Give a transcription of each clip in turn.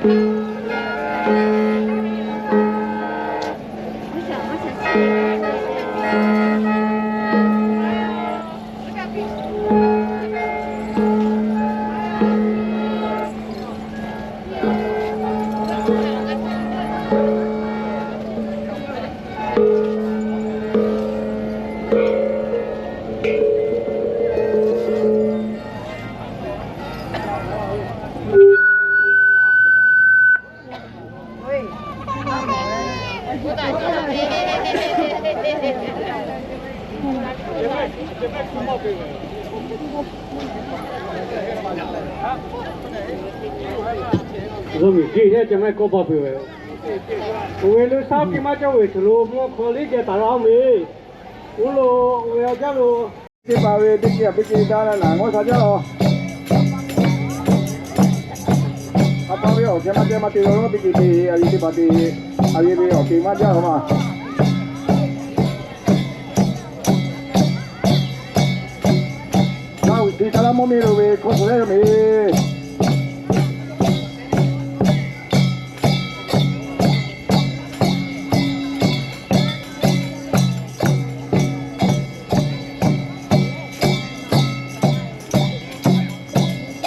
Zo miˬ jiˇ heˆ, ca maˇ kawˆ ba peuˬ ve. Oˬ ve leuˆ saˉ piˇ maˇ cawˇ ve, choˬ lo mvuhˇ hk'aw liˇ geh taˍ la-oˬ ve. Uˉ lo, oˬ ve awˬ jaˇ lo, teˇ pa ve teˇ ceuˬ a piˇ ceuˬ daꞈ la naˍ ngawˇ sha jaˇ-oˬ. A pa ve awˬ ceuˬ maˇ ceh maˇ te la lawˉ teˇ ceuˬ te, a yeˬ teˇ pa te, a yeˬ ve awˬ ceuˬ maˇ jaˇ-oˬ ma. Laˇ huˍ chi Kaˇ laˇ mvuhˇ miˬ lo ve hkawˇ suh leh yoˬ meˬ.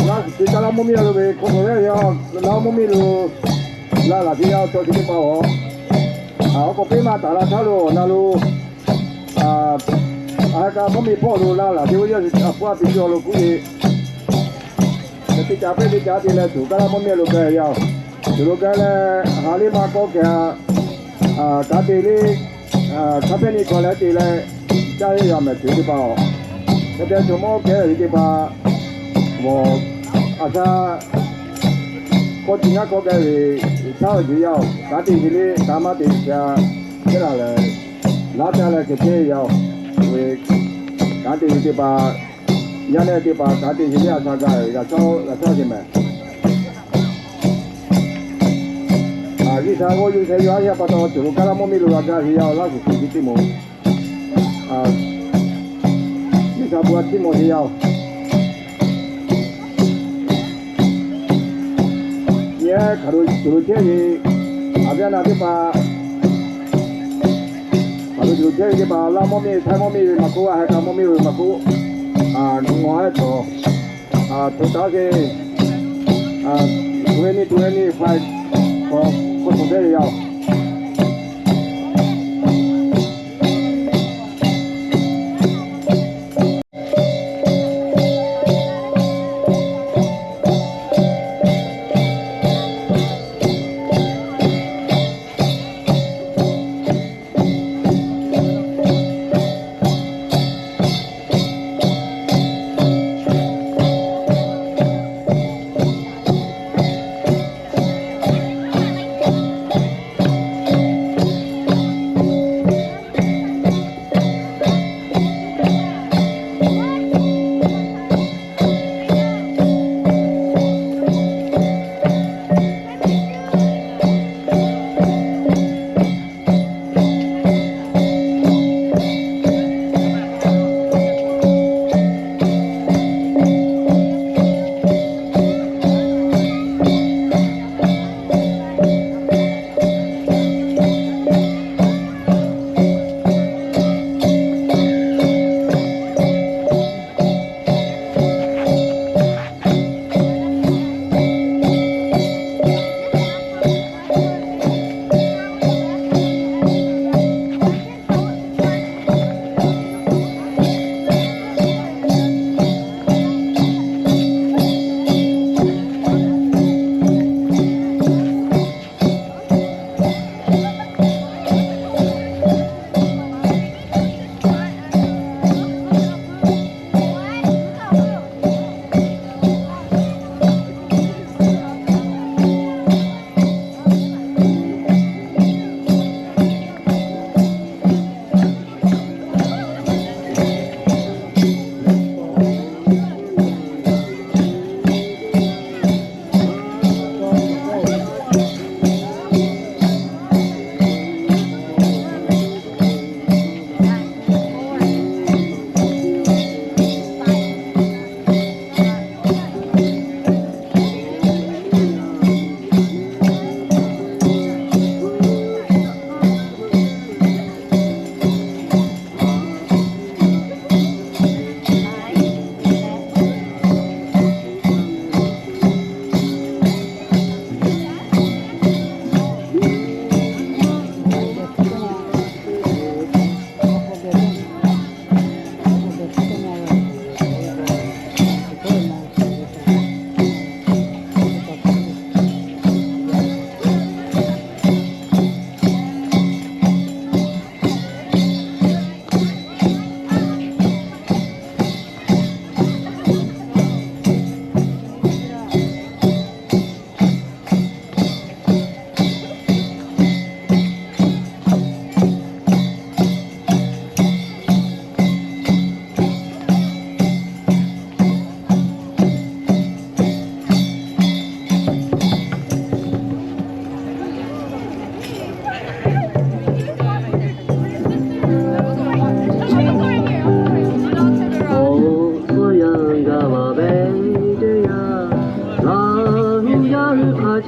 Laˇ huˍ chi Kaˇ laˇ mvuhˇ miˬ lo ve hkawˇ suh leh yoˬ. Laˇ mvuhˇ miˬ lo laˇ laˬ teˇ yanˇ cawˬ chi teˇ pa-oˬ. Awˬ k'awꞈ peˇ maˇ taˍ la htaˇ lo awˬ na lo, a heh ka mvuhˇ miˬ hpawˇ lo laˇ laˬ teˇ ve yawˇ a puˇ a pi cawˬ lo kuˉ ve, teˇ caꞈ pehˇ teˇ caꞈ te leh tuˬ Kaˇ laˇ mvuhˇ miˬ lo gaˇ ve yoˬ. Tuˬ lo gaˇ leh ha liˇ maˇ kawˆ kehˬ, kanˉ te liˇ, hk'a pehˇ nyi hkawˇ leh te leh caˇ ve yoˬ mehˬ tuˬ teˇ pa-oˬ. Hk'e te chaw mawˇ kehˉ ve teˇ pa, mawˬ a sha kawˆ tiꞈ ngaˇ kawˆ gaˇ ve, shaˉ ve yoˬ. Kanˉ te ve liˇ kanˉ maˇ te ve ca, teˇ laˬ lehˬ, laˇ caˇ leh kehˬ chehˇ ve yoˬ. Oˬ ve kanˉ te ve teˇ pa, yaˇ nehˇ teˇ pa kanˉ te ve liˇ a sha gaˇ ve g'a chawˇ g'a chawˇ ve mehˬ. G'uiˬ sha g'awˇ yuˬ sheh yuˬ a yaˇ pa taw, tuˬ lo Kaˇ laˇ mvuhˇ miˬ lo g'a gaˇ ve yoˬ. Laˇ huˍ chi tiˇ moˍ, G'uiˬ sha bon a tiˇ moˍ ve yoˬ. Nyi hk'aˬ lo tuˬ lo chehˇ ve, a viˉ a na teˇ pa, hk'aˬ lo tuˬ lo chehˇ ve teˇ pa, Laˇ mvuhˇ miˬ, Htaiˇ mvuhˇ miˬ ve maˇ k'oˆ, a heh ka mvuhˇ miˬ ve maˇ k'oˆ, ngaˬ hui cawˬ, tuˬ taˍ ve, twenty twenty-five k'awꞈ k'awꞈ tuˬ chehˇ ve yoˬ. Aˬ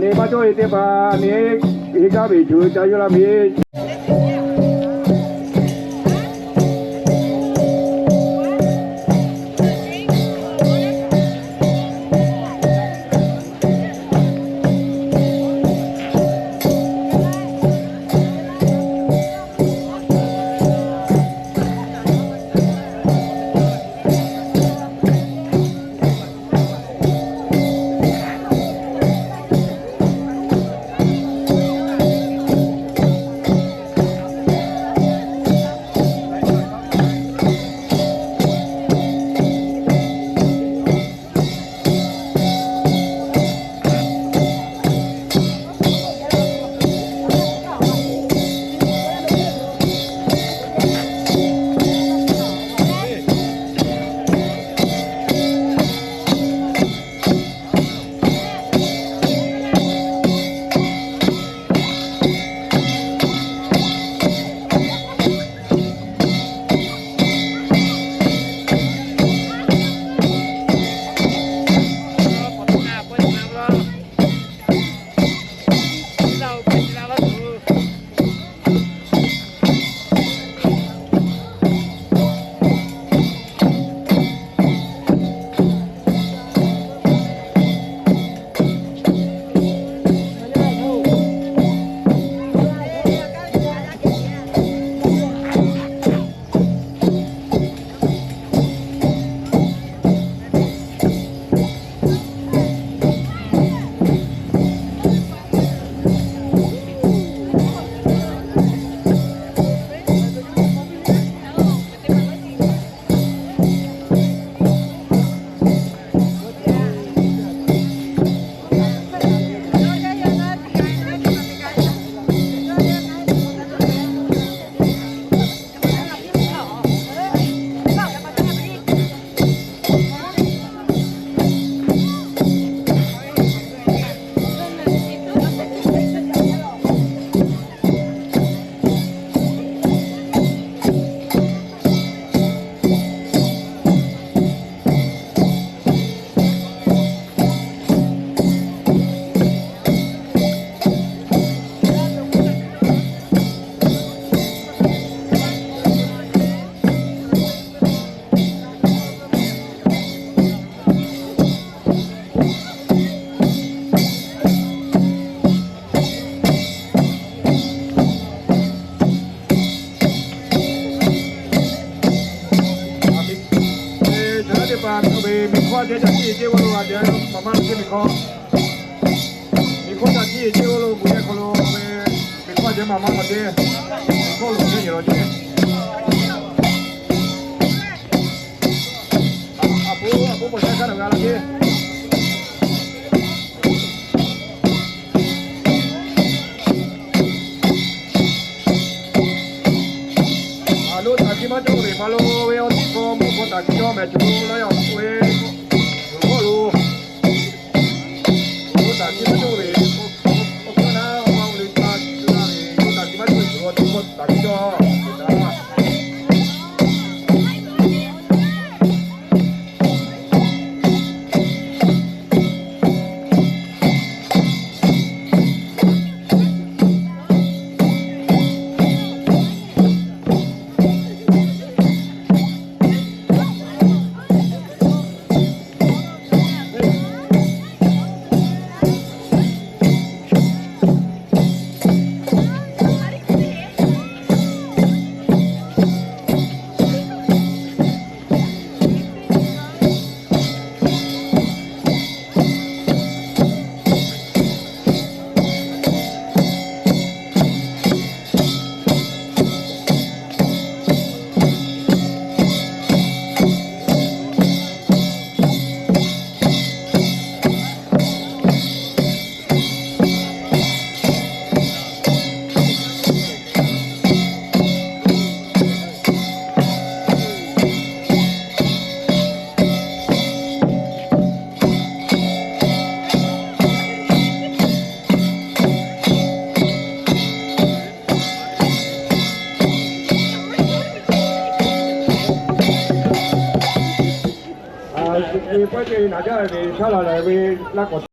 nyi maˇ cawˇ ve teˇ hpaˍ, aˬ nyi heˇ gaˇ ve cuˬ ca yawˇ laˇ ve. Chaw yaˇ teˇ hpaˍ ve miˬ hkawˇ a ceh caꞈ tiˉ ceˇ g'aˇ lo a ceh maˍ maˇ lo ceˇ miˬ hkawˇ. Miˬ hkawˇ caꞈ tiˉ ceˇ g'aˇ lo gu yehˬ hk'aw lo ve miˬ hkawˇ a ceh maˍ maˇ lo ceˇ. Miˬ hkawˇ lo ceˇ yehˬ lo ceˇ. A pu a pu paw shaˉ kaˉ lo g'a la ceˇ. A lo taˍ kiˇ maˇ cawˇ ve hpaˍ lo ve awˬ tiˉ k'aw mvuhˇ hk'aw taˍ kiˇ cawˇ mehˍ cawˬ lo laˇ yaˇ ve, hkawˇ lo, lo taˍ kiˇ maˇ cawˇ ve, awˬ hkawˇ na awˬ ma o le pa la ve, lo taˍ kiˇ maˇ cawˇ ve awˬ tiˉ k'aw taˍ kiˇ cawˇ ve taˍ. Ve pawehˇ ce naˍ jaˇ ve shaˉ la lehˬ ve laˇ k'awꞈ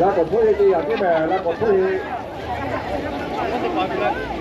Laꞈ k'awꞈ hpfuhˆ ve teˇ yanˇ teˇ mehˍ, laꞈ k'awꞈ hpfuhˆ ve.